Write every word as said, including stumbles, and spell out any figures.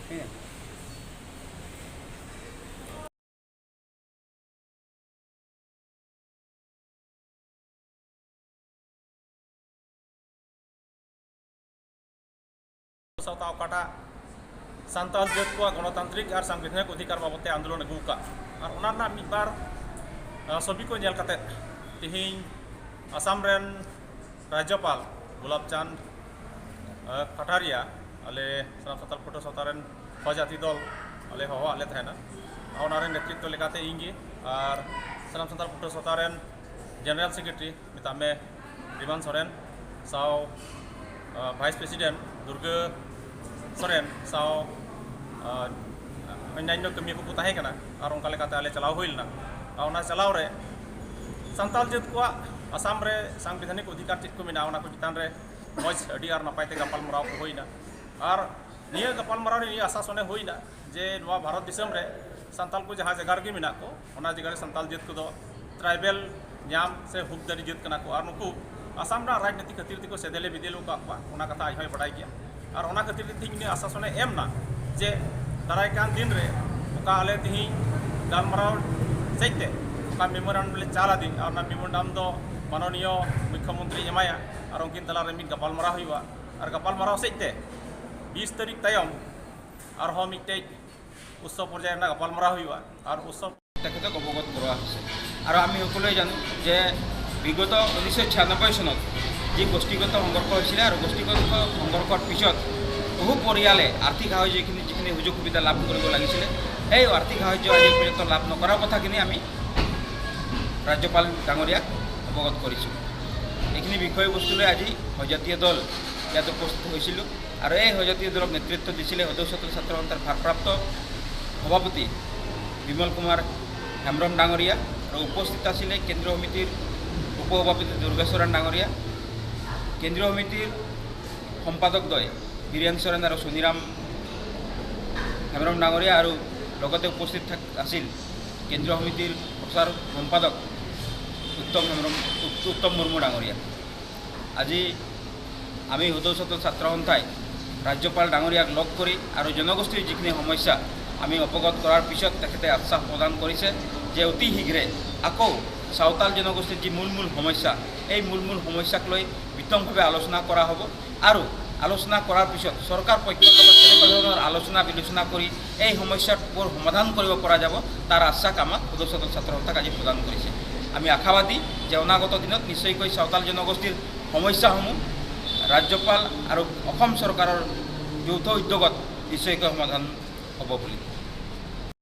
ᱥᱟᱶᱛᱟ ᱚᱠᱟᱴᱟᱜ ᱥᱟᱱᱛᱟᱲ ᱡᱟᱹᱛ ᱠᱚᱣᱟᱜ ᱜᱚᱱᱚᱛᱟᱱᱛᱨᱤᱠ ᱟᱨ ᱥᱟᱝᱵᱤᱫᱷᱟᱱᱤᱠ ᱚᱫᱷᱤᱠᱟᱨ ᱵᱟᱵᱚᱛ ᱛᱮ ᱟᱱᱫᱳᱞᱚᱱ ᱟᱹᱜᱩ ᱟᱠᱟᱫ, ᱟᱨ ᱚᱱᱟ ᱨᱮᱱᱟᱜ ᱢᱤᱫ ᱵᱟᱨ, ᱟ, ᱪᱷᱚᱵᱤ ᱠᱚ ᱧᱮᱞ ᱠᱟᱛᱮ ᱛᱮᱦᱮᱧ ᱟᱥᱟᱢ ᱨᱮᱱ ᱨᱟᱡᱽᱡᱚᱯᱟᱞ ᱜᱳᱞᱟᱯ ᱪᱟᱸᱫᱽ, ᱟ, ᱠᱟᱴᱟᱨᱤᱭᱟ ᱟᱞᱮ ᱥᱟᱱᱟᱢ ᱥᱟᱱᱛᱟᱲ ᱯᱟᱹᱴᱷᱩᱣᱟᱹ ᱥᱟᱶᱛᱟ ᱨᱮᱱ ᱦᱚ ᱡᱟᱹᱛᱤ ᱫᱚᱞ ᱟᱞᱮ ᱦᱚᱦᱚᱣᱟᱫ ᱞᱮ ᱛᱟᱦᱮᱱᱟ᱾ ᱚᱱᱟ ᱨᱮᱱ ᱱᱮᱛᱨᱤᱛᱵ ᱞᱮᱠᱟᱛᱮ ᱤᱧ ᱜᱮ ᱟᱨ ᱥᱟᱱᱟᱢ ᱥᱟᱱᱛᱟᱲ ᱯᱟᱹᱴᱷᱩᱣᱟᱹ ᱥᱟᱶᱛᱟ ᱨᱮᱱ ᱡᱮᱱᱟᱨᱮᱞ ᱥᱮᱠᱨᱮᱴᱟᱨᱤ ᱢᱮᱛᱟᱜ ᱢᱮ ᱵᱤᱢᱟᱱ ᱥᱚᱨᱮᱱ ᱥᱟᱶ, ᱟ, ᱵᱷᱟᱭᱤᱥ ᱯᱨᱮᱥᱤᱰᱮᱱᱴ ᱫᱩᱨᱜᱟᱹ ᱥᱚᱨᱮᱱ ᱥᱟᱶ, ᱟ, ᱚᱱᱭᱟᱱᱭᱚ ᱠᱟᱹᱢᱤᱭᱟᱹ ᱠᱚᱠᱚ ᱛᱟᱦᱮᱸ ᱠᱟᱱᱟ᱾ ᱟᱨ ᱚᱱᱠᱟ ᱞᱮᱠᱟᱛᱮ ᱟᱞᱮ ᱪᱟᱞᱟᱣ ᱦᱩᱭ ᱞᱮᱱᱟ᱾ ᱟᱨ ᱚᱱᱟ ᱪᱟᱞᱟᱣ ᱨᱮ ᱥᱟᱱᱛᱟᱲ ᱡᱟᱹᱛ ᱠᱚᱣᱟᱜ ᱟᱥᱟᱢ ᱨᱮ ᱥᱟᱝᱵᱤᱫᱷᱟᱱᱤᱠ ᱚᱫᱷᱤᱠᱟᱨ ᱪᱮᱫ ᱠᱚ ᱢᱮᱱᱟᱜᱼᱟ, ᱚᱱᱟ ᱠᱚ ᱪᱮᱛᱟᱱ ᱨᱮ ᱢᱚᱡᱽ, ᱟᱹᱰᱤ ᱟᱨ ᱱᱟᱯᱟᱭ ᱛᱮ ᱜᱟᱯᱟᱞᱢᱟᱨᱟᱣ ᱠᱚ ᱦᱩᱭᱱᱟ᱾ ᱟᱨ ᱱᱤᱭᱟᱹ ᱜᱟᱯᱟᱞᱢᱟᱨᱟᱣ ᱨᱮ ᱱᱤᱭᱟᱹ ᱟᱥᱟᱥᱚᱱᱮ ᱦᱩᱭᱱᱟ ᱡᱮ ᱱᱚᱣᱟ ᱵᱷᱟᱨᱚᱛ ᱫᱤᱥᱚᱢ ᱨᱮ ᱥᱟᱱᱛᱟᱲ ᱠᱚ ᱡᱟᱦᱟᱸ ᱡᱟᱭᱜᱟ ᱨᱮᱜᱮ ᱢᱮᱱᱟᱜ ᱠᱚ, ᱚᱱᱟ ᱡᱟᱭᱜᱟ ᱨᱮ ᱥᱟᱱᱛᱟᱲ ᱡᱟᱹᱛ ᱠᱚᱫᱚ ᱴᱨᱟᱭᱵᱮᱞ ᱧᱟᱢ ᱥᱮ ᱦᱩᱠᱫᱟᱨᱤ ᱡᱟᱹᱛ ᱠᱟᱱᱟ ᱠᱚ, ᱟᱨ ᱱᱩᱠᱩ ᱟᱥᱟᱢ ᱨᱮᱱᱟᱜ ᱨᱟᱡᱽᱱᱤᱛᱤ ᱠᱷᱟᱹᱛᱤᱨ ᱛᱮᱠᱚ ᱥᱮᱫᱮᱞᱮ ᱵᱤᱫᱮᱞ ᱟᱠᱟᱫ ᱠᱚᱣᱟ, ᱚᱱᱟ ᱠᱟᱛᱷᱟ ᱟᱡ ᱦᱚᱸᱭ ᱵᱟᱰᱟᱭ ᱜᱮᱭᱟ᱾ ᱟᱨ ᱚᱱᱟ ᱠᱷᱟᱹᱛᱤᱨ ᱛᱮ ᱛᱮᱦᱮᱧ ᱩᱱᱤ ᱟᱥᱟᱥᱚᱱᱮ ᱮᱢ ᱮᱱᱟ ᱡᱮ ᱫᱟᱨᱟᱭ ᱠᱟᱱ ᱫᱤᱱ ᱨᱮ ᱚᱠᱟ ᱟᱞᱮ ᱛᱮᱦᱮᱧ ᱜᱟᱞᱢᱟᱨᱟᱣ ᱥᱮᱫ ᱛᱮ ᱚᱠᱟ ᱢᱮᱢᱳᱨᱟᱱᱰᱟᱢ ᱞᱮ ᱪᱟᱞ ᱟᱫᱮ, ᱟᱨ ᱚᱱᱟ ᱢᱮᱢᱳᱨᱟᱱᱰᱟᱢ ᱫᱚ ᱢᱟᱱᱚᱱᱤᱭᱚ ᱢᱩᱠᱷᱭᱚᱢᱚᱱᱛᱨᱤ ᱮᱢᱟᱭᱟ, ᱟᱨ ᱩᱱᱠᱤᱱ ᱛᱟᱞᱟᱨᱮ ᱢᱤᱫ ᱜᱟᱯᱟᱞᱢᱟᱨᱟᱣ ᱦᱩᱭᱩᱜᱼᱟ᱾ ᱟᱨ ᱜᱟᱯᱟᱞᱢᱟᱨᱟᱣ ᱥᱮᱫ ᱛᱮ ᱵᱤᱥ ᱛᱟᱹᱨᱤᱠᱷ ᱛᱟᱭᱚᱢ ᱟᱨᱦᱚᱸ ᱢᱤᱫᱴᱮᱡ ᱩᱥᱥᱚ ᱯᱚᱨᱡᱟᱭ ᱨᱮᱱᱟᱜ ᱜᱟᱯᱟᱞᱢᱟᱨᱟᱣ ᱦᱩᱭᱩᱜᱼᱟ᱾ ᱟᱨ ᱩᱥᱥᱚ তেখেতক অৱগত কৰোৱা হৈছে। আৰু আমি সকলোৱে জানো যে বিগত ঊনৈছশ ছিয়ানব্বৈ চনত যি গোষ্ঠীগত সংঘৰ্ষ হৈছিলে আৰু গোষ্ঠীগত সংঘৰ্ষৰ পিছত বহু পৰিয়ালে আৰ্থিক সাহায্যখিনি যিখিনি সুযোগ সুবিধা লাভ কৰিব লাগিছিলে, সেই আৰ্থিক সাহায্য আজি পৰ্যন্ত লাভ নকৰাৰ কথাখিনি আমি ৰাজ্যপাল ডাঙৰীয়াক অৱগত কৰিছোঁ। এইখিনি বিষয়বস্তু লৈ আজি সজাতীয় দল ইয়াত উপস্থিত হৈছিলোঁ। আৰু এই সজাতীয় দলক নেতৃত্ব দিছিলে সদৌ সদন ছাত্ৰ সন্থাৰ ভাৰপ্ৰাপ্ত সভাপতি বিমল কুমাৰ হেমব্ৰম ডাঙৰীয়া আৰু উপস্থিত আছিলে কেন্দ্ৰীয় সমিতিৰ উপ সভাপতি দুৰ্গেশ্বৰণ ডাঙৰীয়া, কেন্দ্ৰীয় সমিতিৰ সম্পাদকদ্বয় বীৰেন চৰণ আৰু চুনিৰাম হেমব্ৰম ডাঙৰীয়া আৰু লগতে উপস্থিত থাক আছিল কেন্দ্ৰীয় সমিতিৰ প্ৰচাৰ সম্পাদক উত্তম হেমব্ৰম, উত্তম মুৰ্মু ডাঙৰীয়া। আজি আমি সদৌ সদন ছাত্ৰ সন্থাই ৰাজ্যপাল ডাঙৰীয়াক লগ কৰি আৰু জনগোষ্ঠীৰ যিখিনি সমস্যা আমি অৱগত কৰাৰ পিছত তেখেতে আশ্বাস প্ৰদান কৰিছে যে অতি শীঘ্ৰে আকৌ চাওতাল জনগোষ্ঠীৰ যি মূল মূল সমস্যা, এই মূল মূল সমস্যাক লৈ বিতংভাৱে আলোচনা কৰা হ'ব আৰু আলোচনা কৰাৰ পিছত চৰকাৰ পক্ষৰ লগত কেনেকুৱা ধৰণৰ আলোচনা বিলোচনা কৰি এই সমস্যাবোৰ সমাধান কৰিব পৰা যাব, তাৰ আশ্বাস আমাক সদৌ চাওতাল ছাত্ৰ সন্থাক আজি প্ৰদান কৰিছে। আমি আশাবাদী যে অনাগত দিনত নিশ্চয়কৈ চাওতাল জনগোষ্ঠীৰ সমস্যাসমূহ ৰাজ্যপাল আৰু অসম চৰকাৰৰ যৌথ উদ্যোগত নিশ্চয়কৈ সমাধান হ'ব বুলি।